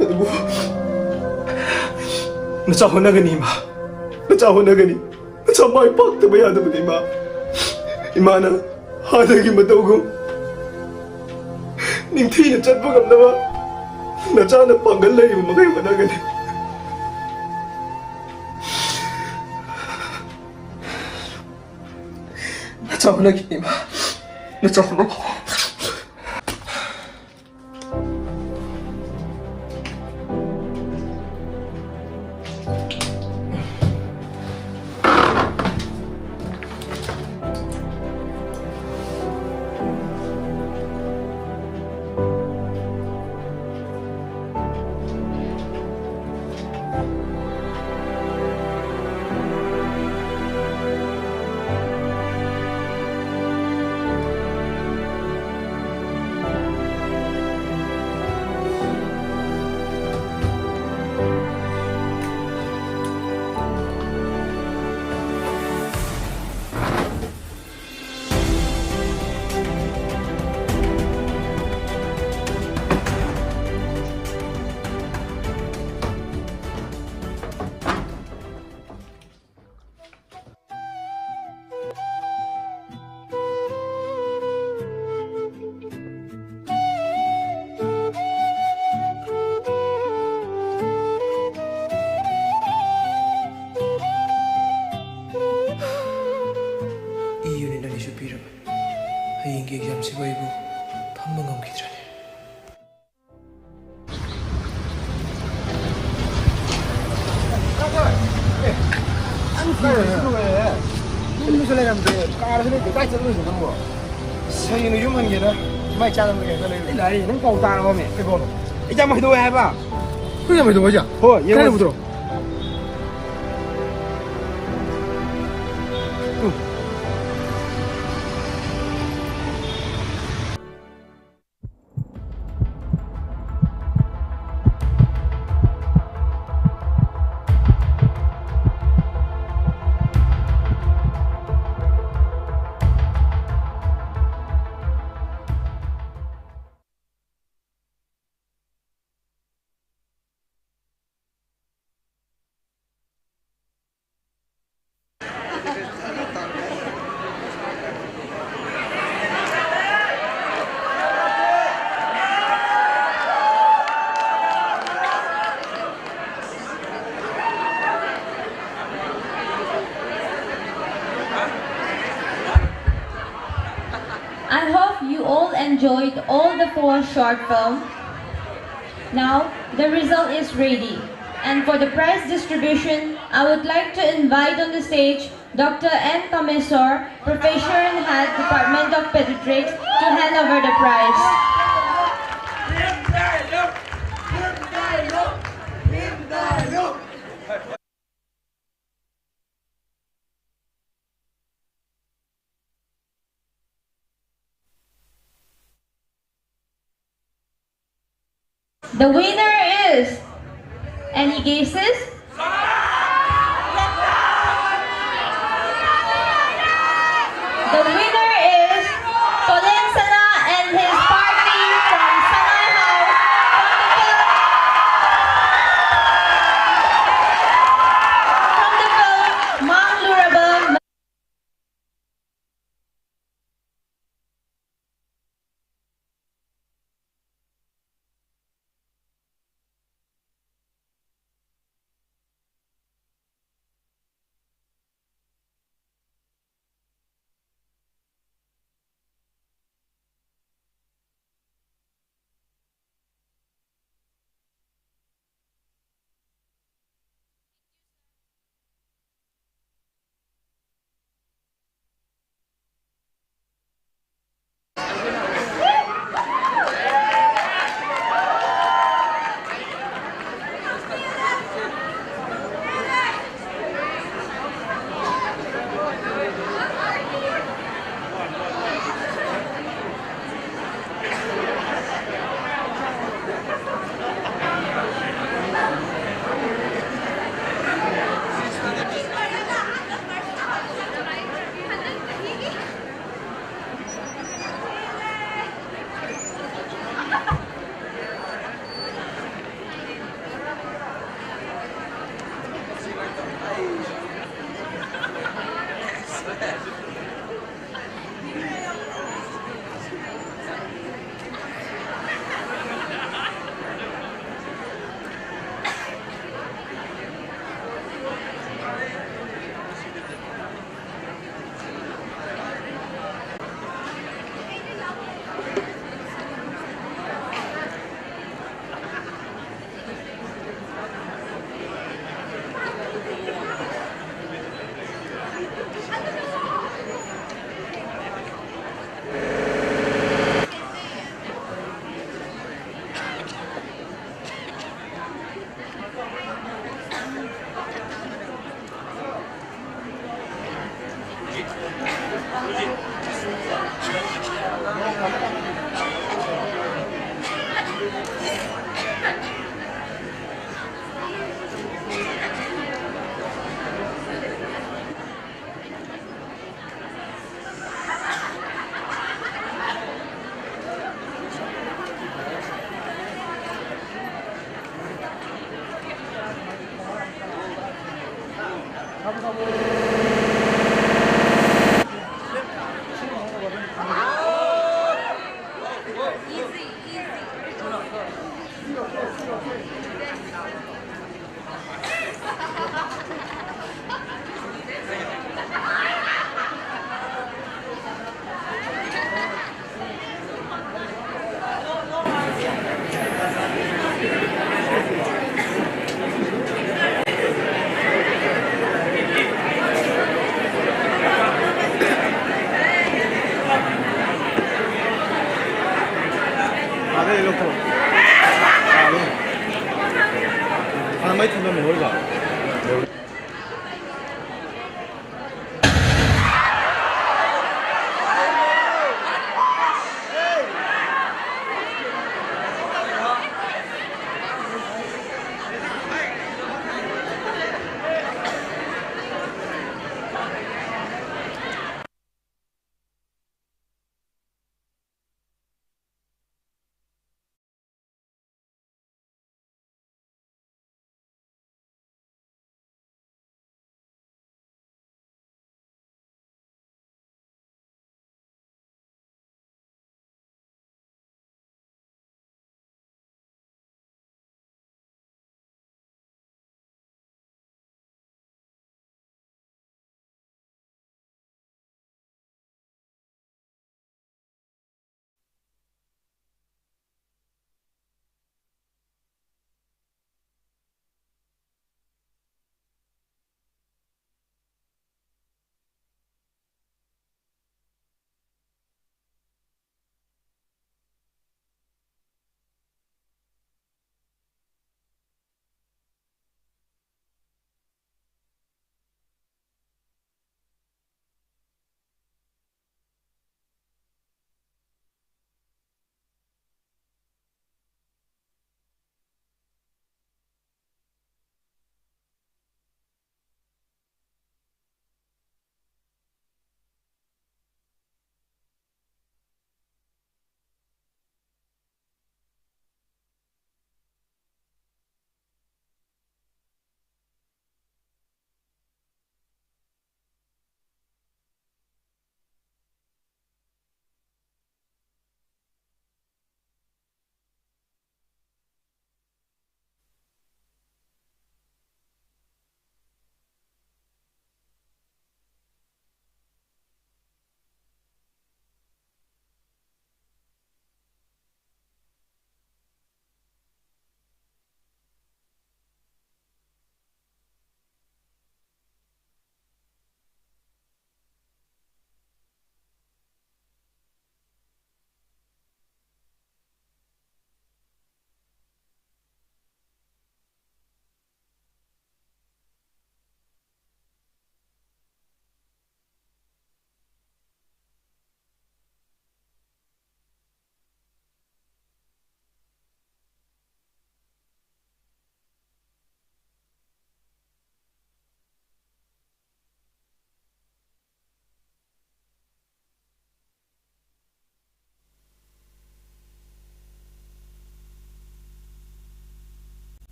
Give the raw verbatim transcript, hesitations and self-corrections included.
ꯑꯗꯨꯕꯨ ꯅꯆꯥ ꯍꯣꯠꯅꯒꯅꯤ, ꯏꯃꯥ꯫ ꯅꯆꯥ ꯍꯣꯠꯅꯒꯅꯤ꯫ ꯅꯆꯥ ꯃꯥꯏ ꯄꯥꯛꯇꯕ ꯌꯥꯗꯕꯅꯤ, ꯏꯃꯥ꯫ ꯏꯃꯥꯅ ꯍꯥꯟꯅꯒꯤ ꯃꯇꯧꯒꯨꯝ ꯅꯤꯡꯊꯤꯅ ꯆꯠꯄ ꯉꯝꯅꯕ ꯅꯆꯥꯅ ꯄꯥꯡꯒꯜ ꯂꯩꯔꯤꯕ ꯃꯈꯩ ꯍꯣꯠꯅꯒꯅꯤ꯫ ꯅꯆꯥ ꯍꯣꯠꯅꯈꯤꯅꯤ, ꯏꯃꯥ꯫ ꯅꯆꯥ ꯍꯣꯠꯅꯈꯣ꯫ ꯏ ꯌꯨꯅꯤꯠ ꯑꯅꯤꯁꯨ ꯄꯤꯔꯕ꯫ ꯍꯌꯦꯡꯒꯤ ꯑꯦꯛꯖꯥꯝꯁꯤꯕꯨ ꯑꯩꯕꯨ ꯐꯝꯕ ꯉꯝꯈꯤꯗ꯭ꯔꯅꯤ? ꯌꯨꯝꯗꯁꯨ ꯂꯩꯔꯝꯗꯦ, ꯀꯥꯗꯁꯨ ꯂꯩꯇꯦ, ꯀꯥꯏ ꯆꯠꯂꯨꯏꯅꯣ ꯅꯪꯕꯣ? ꯍꯌꯦꯡꯅ ꯌꯨꯝ ꯍꯟꯒꯦꯅ ꯃꯥꯏ ꯆꯥꯅꯕ ꯀꯩ ꯈꯔ ꯂꯩꯔꯨ꯫ ꯑꯩ ꯂꯥꯛꯑꯦ, ꯅꯪ ꯄꯥꯎ ꯇꯥꯔꯕꯃꯦ? ꯀꯩ ꯄꯥꯎꯅꯣ? ꯑꯦꯛꯖꯥꯝ ꯍꯥꯏꯗꯣꯛꯑꯦ ꯍꯥꯏꯕ꯫ ꯑꯩꯈꯣꯏ ꯑꯦꯛꯖꯥꯝ ꯍꯥꯏꯗꯣꯛꯑꯣ ꯍꯥꯏꯁꯦ? ꯍꯣꯏ, ꯌꯦꯡꯉꯣ꯫ ꯀꯥꯏ ꯂꯩꯕꯗꯨꯔꯣ? Enjoyed all the four short film. Now, the result is ready. And for the prize distribution, I would like to invite on the stage Doctor N Kameswar, Professor and Head, Department of Pediatrics, to hand over the prize. The winner is, any guesses? The winner is Colin Sana and his party from Sanai House, from the film, from the film Mang Luraba. ꯑꯥꯗꯩ ꯂꯧꯊꯣꯛ꯫ ꯑꯥ, ꯑꯗꯨꯝ꯫ ꯍꯥꯟꯅ ꯃꯩ ꯊꯝꯂꯝꯃꯦ ꯍꯣꯏꯕ꯫